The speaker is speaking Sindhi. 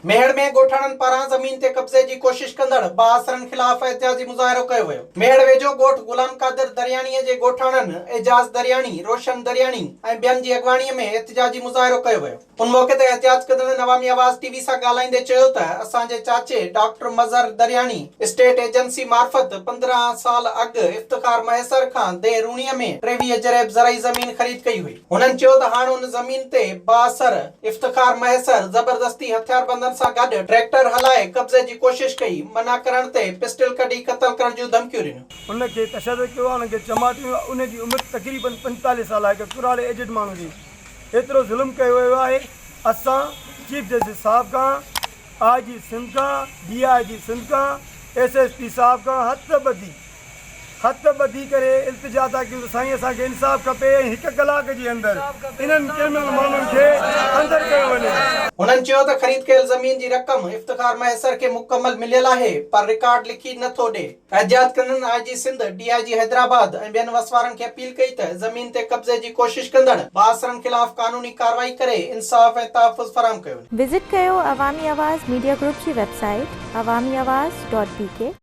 ميهڙ ۾ ڳوٺاڻن پاران زمين تي قبضي جي ڪوشش ڪندڙ بااثرن خلاف احتجاجي مظاهرو ڪيو ويو. ميهڙ ويجهو ڳوٺ غلام قادر درياڻي جي ڳوٺاڻن اعجاز درياڻي، روشن درياڻي ۽ ٻين جي اڳواڻي ۾ احتجاجي مظاهرو ڪيو ويو. ان موقعي تي احتجاج ڪندڙن عوامي آواز ٽي وي سان ڳالهائيندي چيو ته اسان جي چاچي doctor Mazhar Daryani state agency معرفت 15 سال اڳ افتخار مهيسر کان ديهه روڻي ۾ 23 جريب زرعي زمين خريد ڪئي هئي. هنن چيو ته هاڻ ان زمين تي بااثر افتخار مهيسر زبردستي هٿياربندن سان گڏ ٽريڪٽر هلائي قبضي جي ڪوشش ڪئي، منع ڪرڻ تي پسٽل ڪڍي قتل ڪرڻ جون ڌمڪيون ڏنيون. ان کي تشدد ڪيو آهي، انهن کي چماٽيون ان جي عمر تقريبن 45 سال آهي هڪ ڪراڙي ايجڊ ماڻهو جي ايترو ظلم ڪيو ويو آهي اسان چيف جسٽس صاحب کان آء جي سنڌ کان ڊي I جي سنڌ کان ايس ايس پي صاحب کان هٿ ٻڌي هٿ ٻڌي ڪري التجا ٿا ڪيون ته سائين اسان کي انصاف کپي ۽ هڪ ڪلاڪ جي اندر انهن ڪرمنل ماڻهن کي اندر ڪيو وڃي. هنن چيو ته خريد ڪيل زمين جي رقم افتخار مهيسر کي مڪمل مليل آهي پر رڪارڊ لکي نه ٿو ڏي. احتجاج ڪندڙن I G Sindh, D I G Hyderabad ۽ ٻين وس وارن کي اپيل ڪئي ته زمين تي قبضي جي ڪوشش ڪندڙ بااثرن خلاف قانوني ڪارروائي ڪري انصاف ۽ تحفظ فراهم ڪيو وڃي. وزٽ ڪيو عوامي آواز ميڊيا گروپ جي web site Awami Awaz dot B K.